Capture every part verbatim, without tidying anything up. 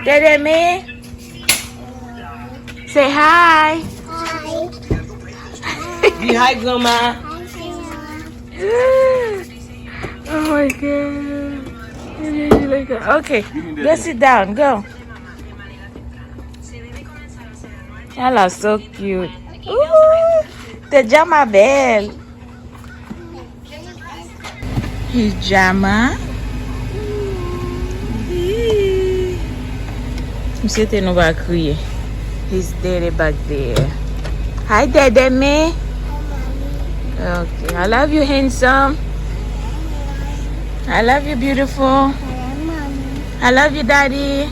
Dede me. Say hi. Di hi, grandma. Oh my God. Okay, go sit down. Go. Y'all are so cute. Ooh, te Jama bèl. Hijama. Misye te nou pa kriye. His daddy back there. Hi, daddy me. Okay, I love you, handsome. I love you, beautiful. I love you, daddy.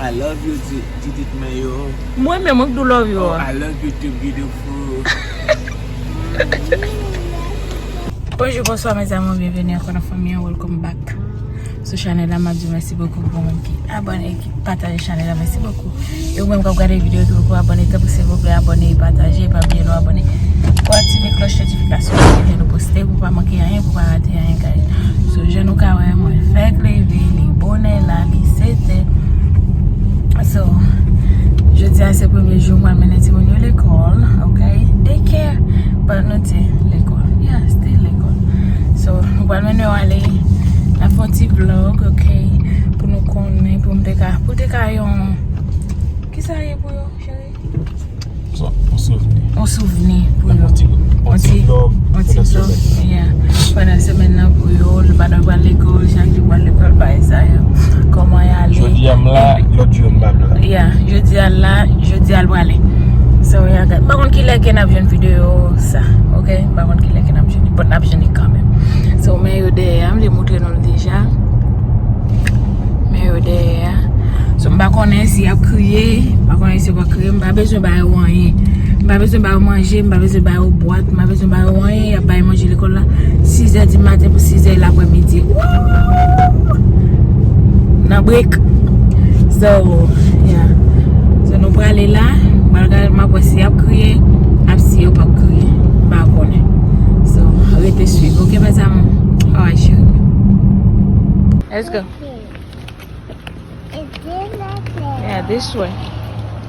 I love you, Di- Didit Mayo. Mwen menm, mwen k di w love you. Oh, I love you too, beautiful. Bonjou, bonswa, mezanmi, byenveni ankò nan fanmi an. Welcome back sou chanèl la. M ap di w mèsi bokou pou moun ki abòne, ki pataje chanèl la. Mèsi bokou. E ou menm k ap gade videyo ki poko abòne, tanpri silvouplè abòne e pataje. Pa bliye nou abòne pou aktive klòch notifikasyon pou lè nou poste, pou pa manke anyen, pou pa rate anyen, guys. So, jan nou ka wè, mwen fèk leve, li bonè la, li sèt è. So, jodi a se premye jou mwen mennen timoun yo lekòl, ok? Daycare, but nou di lekòl. Yeah, still lekòl. So, nou pral mennen yo ale, n ap fè yon ti vlog, ok? Pou nou konnen, pou m te ka, pou te ka yon, kisa ye pou yo, cheri? Sa, yon souvni. Yon souvni pou yo. Yon ti, yon ti vlog pandan semèn nan. Yeah. Pandan semèn nan pou yo, pandan yo pral lekòl, chak jou pral lekòl, bagay sa yo. Kòman y ale? Jodi a m la, lòt jou a m pa la. Yeah, jodi a l la, jodi a l prale. So, yeah, guys. M pa konn kilè ke n ap jwenn videyo sa, ok? M pa konn kilè ke n ap jwenn li, but n ap jwenn li kanmenm. So, men yo dèyè a, m te montre nou l deja. Men yo dèyè a. So, m pa konnen si y ap kriye, m pa konnen si yo p ap kriye, m pa bezwen ba yo anyen. M pa bezwen ba yo manje, m pa bezwen ba yo bwat, m pa bezwen ba yo anyen, y ap bay manje lekòl la sizè di maten pou sizè laprèmidi. Wouw! Nan break. So, yeah. So, nou prale la, m pral gade, m ap wè si y ap kriye, ap si yo p ap kriye. M pa konnen. So, rete swiv, ok, mezanmi? Alright, cheri. Let's go. Yeah, this way.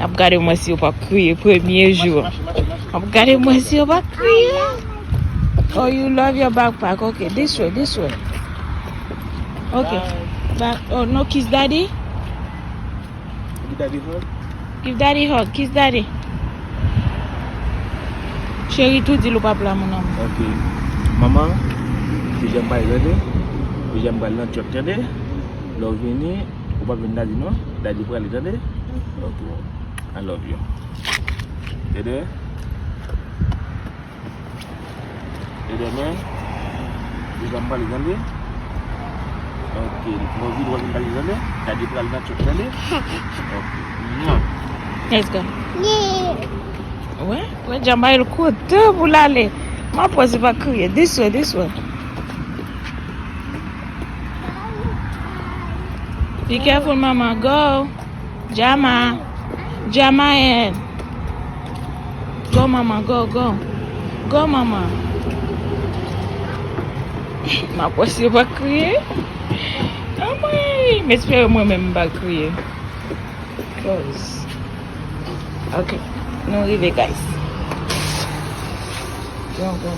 Ap gade mwen si yo p ap kriye premye jou. Ap gade mwen si yo p ap kriye. Oh, you love your backpack. Okay, this way, this way. Okay. Back. Oh, no, kiss daddy. Give daddy hug. Give daddy hug. Kiss daddy. Cheri, tou di l ou p ap la, mon amour. Ok. Manman, pijanm pa l tande. Pijanm pa l nan chòt tande. Lè w vini, ou p ap jwenn daddy non. Daddy prale tande. Ok. I love you. Dede. E demen, pijanm pa l tande. Ok. Mwen vin, w ap vin pa l tande. Daddy pral nan chòt tande. Ok. Mwa. Let's go. Wè, wè, Jama el kote pou l ale. M ap wè si pa kriye. This way, this way. Be careful, mama. Go. Jama. Jamael. Go, mama, go, go. Go, mama. M ap wè si yo pa kriye. Anmwey, m espere mwen menm m pa kriye. Cause, ok, nou rive, guys. Go, go.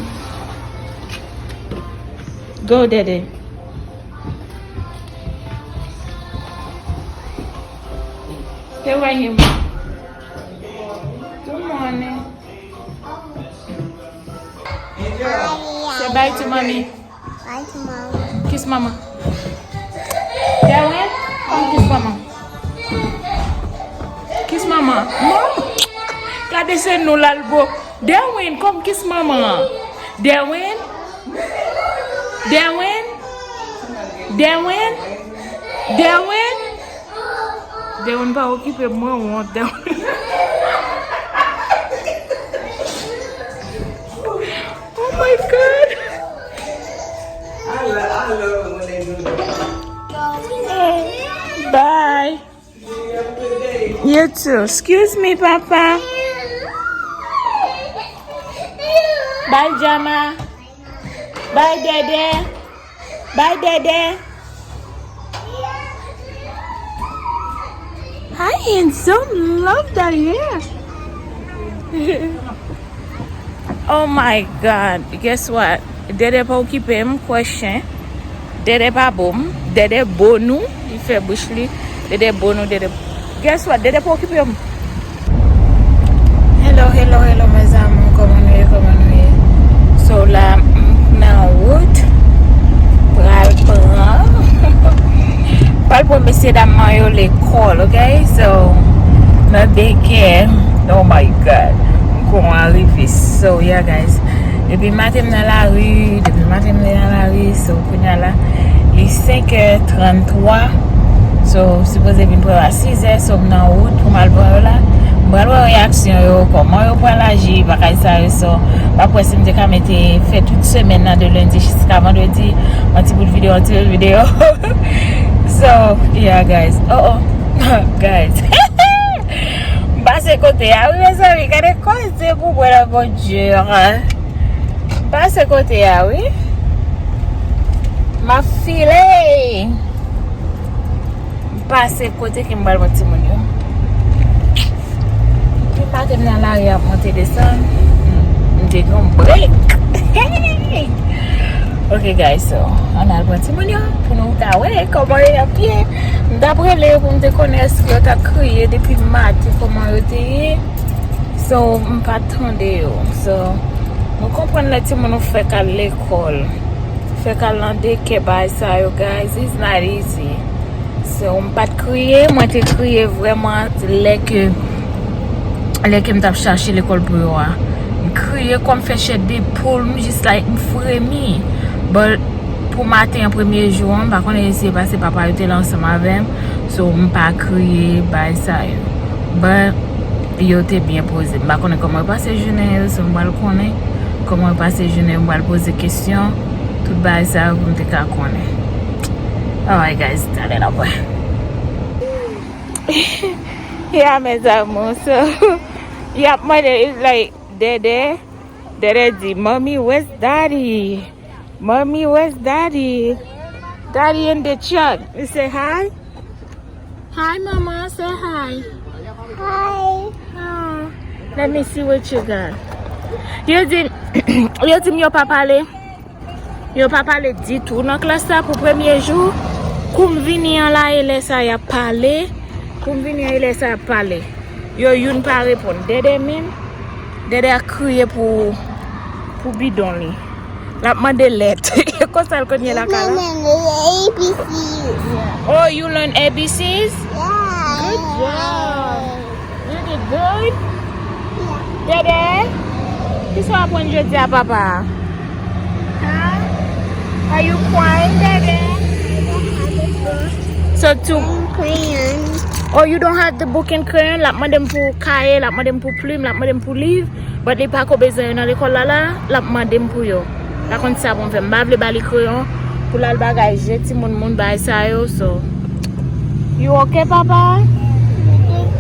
Go, Dede. Stay right here. Good morning. Say bye to mommy. Bye to mommy. Kiss mama. Derwin, come kiss mama. Kiss mama. Non. Gade se nou lalbo. Derwin, come kiss mama. Derwin. Derwin. Derwin. Derwin. Derwin pa okipe mwen wont. Derwin. Oh my God. Bye. You too. Excuse me, papa. Bye, Jama. Bye, Dede. Bye, Dede. Hi, handsome. Love that hair. Oh my God. Guess what? Dede pa okipe m, kwè chen. Dede pa bo m. Dede bo nou. Li fè bouch li. Dede bo nou, Dede. Guess what? Dede pa okipe m. Hello, hello, hello, mes amours. Kòman nou ye? Kòman nou ye? So, la, m nan wout. Pral pran. Pral pran mesye dam mwen yo lekòl, ok? So, nan deken. Oh my God. M kòman rive. So, yeah, guys. Depi maten m nan lari, depi maten m nan lari, so, kounye a la, li senkè tranntwa. So, sipoze vin pran a sizè, so, m nan wout pou m al pran yo la. M pral wè reyaksyon yo, kòman yo pral aji, bagay sa yo, so, m ap wè si m te ka mete, fè tout semèn nan de lendi jiska vandredi, yon ti bout videyo, yon ti bout videyo. So, yeah, guys. Oh, oh. Guys. M pase kote a, wi, mezanmi, gade koze pou mwen la, Bondye. M pase kote a, wi. M ap file. M pase kote ke m pral pran timoun yo. Depi maten m nan lari ap monte desann. M te gen yon break. Ok, guys, so, ann al pran timoun yo pou nou ta wè kòman yo ap ye. M t ap rele yo pou m te konnen èske yo t ap kriye depi maten, kòman yo te ye. So, m pa t tande yo. So, nou konprann lè timoun ou fèk al lekòl, fèk al nan deken, bagay sa yo, guys, it's not easy. So, m pa t kriye, mwen te kriye vrèman lè ke, lè ke m t ap chache lekòl pou yo a. M kriye kòm fè chè de poul, m jis like, m fremi. But, pou maten an, premye jou an, m pa konnen si se paske papa yo te la ansanm avè m. So, m pa kriye, bagay sa yo. But, yo te byen poze. M pa konnen kòman yo pase jounen yo, so m pral konnen kòman yo pase jounen yo, m pral poze kesyon, tout bagay sa yo pou m te ka konnen. Alright, guys, talè n ap wè. Yeah, mes amours, so, y ap mande, it's like, Dede, Dede di, "Mommy, where's Daddy?" Mommy, where's Daddy? Daddy in the truck. You say hi? Hi, Mama. Say hi. Hi. Ah, let me see what you got. Yo di, yo di m yo pa pale. Yo pa pale ditou nan klas la pou premye jou. Kou m vini an la, e lè sa y ap pale. Kou m vini an, e lè sa y ap pale. Yo youn pa reponn. Dede menm, Dede a kriye pou, pou bidon li. L ap mande lèt. Konsa l konn ye lakay la. Learn A B Cs. Oh, you learn A B Cs? Yeah. Good job. You did good. Yeah. Dede, kisa w aprann jodi a, papa? Huh? Are you crying, Dede? I don't have a book. So to and crayons. Oh, you don't have the book and crayon? L ap mande m pou kaye, l ap mande m pou plim, l ap mande m pou liv. But li pa ko bezwen yo nan lekòl la la, l ap mande m pou yo. Pa konn sa pou m fè. M pa vle ba li kreyon pou l al bagay je timoun moun bagay sa yo, so. You okay, papa?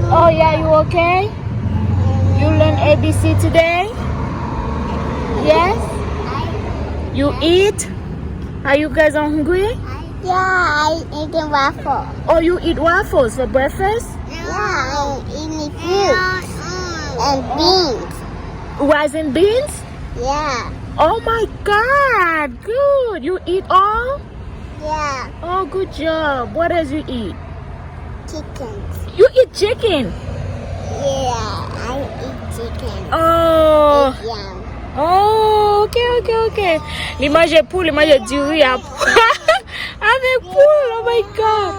Oh, yeah, you okay? You learn A B C today? Yes? You eat? Are you guys hungry? Yeah, I eat a waffle. Oh, you eat waffles for breakfast? Yeah, I eat fruits and beans. Rice and beans? Yeah. Oh my God, good. You eat all? Yeah. Oh, good job. What else you eat? Chicken. You eat chicken? Yeah, I eat chicken. Oh. It's yum. Oh, ok, ok, ok. Li manje poul, li manje diri a, avèk poul. Oh my God.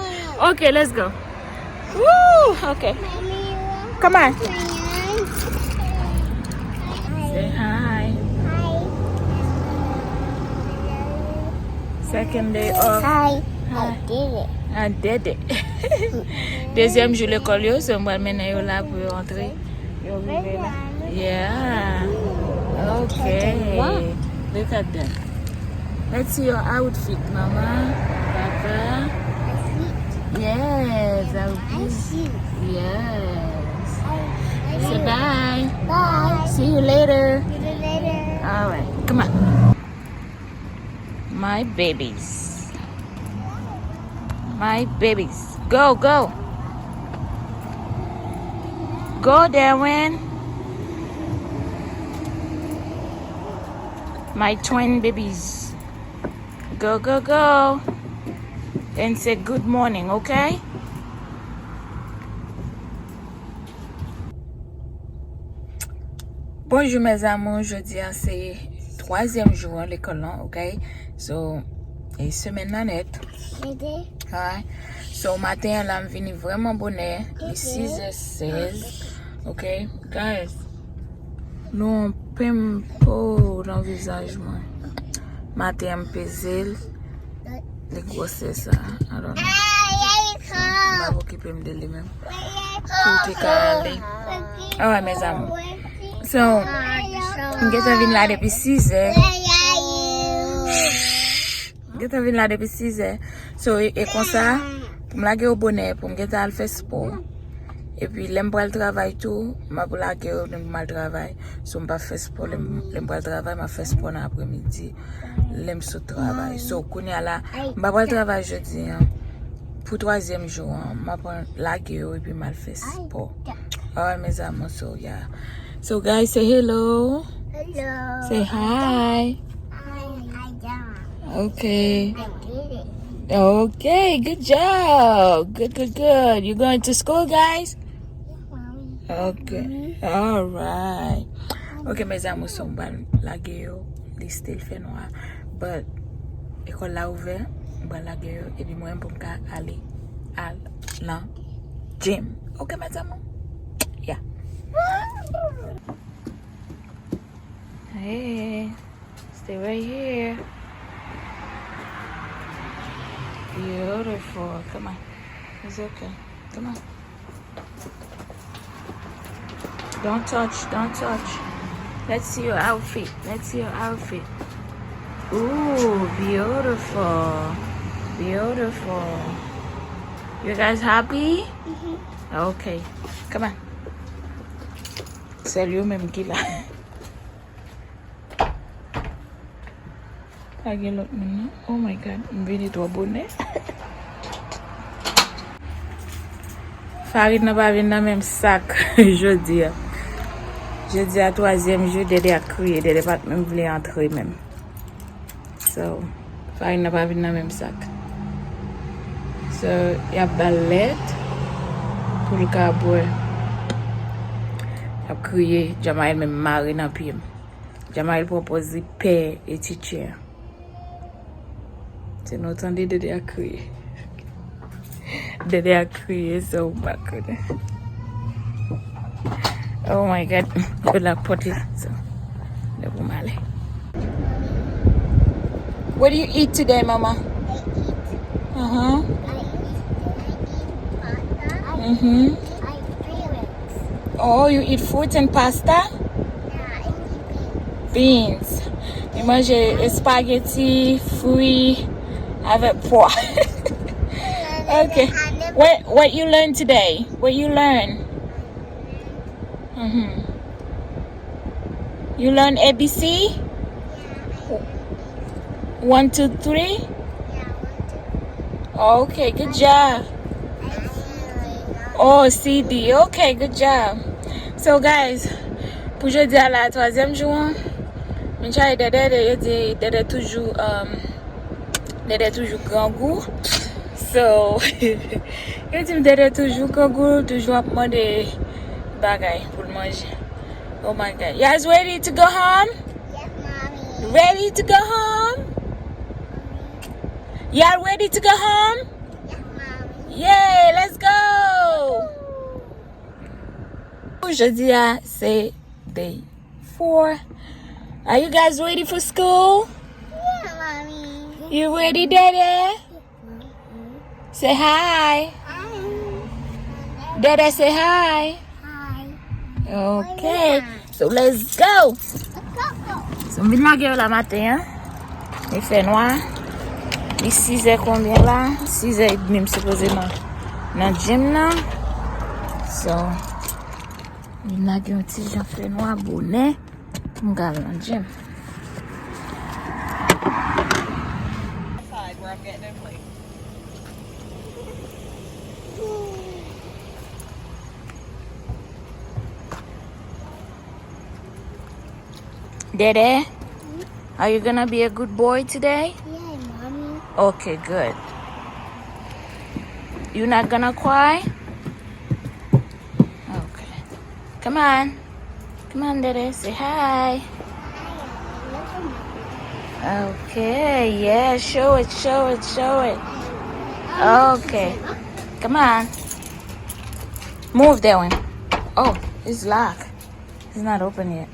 Ok, let's go. Woo, ok. Come on. Say hi. Hi. Second day off. Hi. Hi. I did it. I did it. Dezyèm jou lekòl yo, so m pral mennen yo la pou yo antre. Yo rive la. Yeah. Okay. Look at them. Let's see your outfit, mama, papa. Yes, outfit. Yes. Say bye. Bye. See you later. See you later. All right. Come on. My babies. My babies. Go, go. Go, Darwin. My twin babies. Go, go, go. And say good morning, okay? Bonjou, mes amours. Jodi a se twazyèm jou an lekòl lan, ok? So, e semèn nan nèt. Alright. So, maten an la, m vini vrèman bonè. Li sizè sèz. Ok, guys. Nou anpenn po nan vizaj mwen. Maten an, m peze l. Li gwosè sa. I don't know. M pa okipe m de li menm. Pou te ka ale. Alright, mes amours. So, m gentan vin la depi sizè. M gentan vin la depi sizè. So, e, e konsa, pou m lage yo bonè, pou m gentan al fè spò. Epi, lè m pral travay tou, m ap lage yo, pou m al travay. So, m pa fè spò, lè m, lè m pral travay, m ap fè spò nan apremidi. Lè m sot travay. So, kounye a la, m pa pral travay jodi an. Pou twazyèm jou an, m ap lage yo, epi m al fè spò. Alright, mes amours, so, yeah. So, guys, say hello. Hello. Say hi. Hi, I done. Okay. I did it. Okay, good job. Good, good, good. You going to school, guys? Yes, mommy. Okay. Alright. Okay, mes amours, so m pral lage yo. Li still fè nwa. But, ekòl la ouvè, m pral lage yo. Epi mwen, pou m ka ale, al nan gym. Okay, mes amours? Yeah. Hey, stay right here. Beautiful. Come on. It's okay. Come on. Don't touch, don't touch. Let's see your outfit. Let's see your outfit. Ooh, beautiful. Beautiful. You guys happy? Mm-hmm. Okay. Come on. Sèl yo menm ki la. Pa gen lòt moun, non. Oh my God, m vini twò bonè. Farin nan pa vin nan menm sak jodi a. Jodi a, twazyèm jou, Dèdè ap kriye. Dèdè pa t menm vle antre menm. So, Farin nan pa vin nan menm sak. So, y ap ba l lèt pou l ka bwè. Y ap kriye, Jamayèl menm mare nan pye m. Jamayèl pran pòz li pè e titjè. Se nou tande Dèdè a kriye. Dèdè a kriye, so m pa konnen. Oh my God. Yo la pòt la. So, lè pou m ale. What do you eat today, mama? Uh-huh. Mm-hmm. Oh, you eat fruit and pasta? Beans. Li manje espageti, fri, avèk pwa. Okay. What, what you learn today? What you learn? Mm-hmm. You learn A B C? One, two, three? Okay, good job. Oh, C D. Okay, good job. So, guys, pou jodi a la, twazyèm jou an, m chaje Dèdè, yo di Dèdè toujou, um, Dèdè toujou grangou. So, yo di m Dèdè toujou grangou, toujou ap mande bagay pou l manje. Oh my God. You guys ready to go home? Yes, mommy. Ready to go home? Y'all ready to go home? Yes, mommy. Yay, let's go! Jodi a se day four. Are you guys ready for school? Yeah, mommy. You ready, Dèdè? Say hi. Hi. Dèdè, say hi. Hi. Okay. So let's go. So m vin lage yo la maten an. Li fè nwa. Li sizè konbyen la? Sizè edmi m sipozeman nan gym nan. So, m vin lage yon ti jan fè nwa bonè. M ka al nan gym. Side where I'm getting in place. Dede, are you gonna be a good boy today? Yeah, mommy. Okay, good. You not gonna cry? Okay. Come on. Come on, Dede. Say hi. Okay, yeah, show it, show it, show it. Okay. Come on. Move that one. Oh, it's locked. It's not open yet.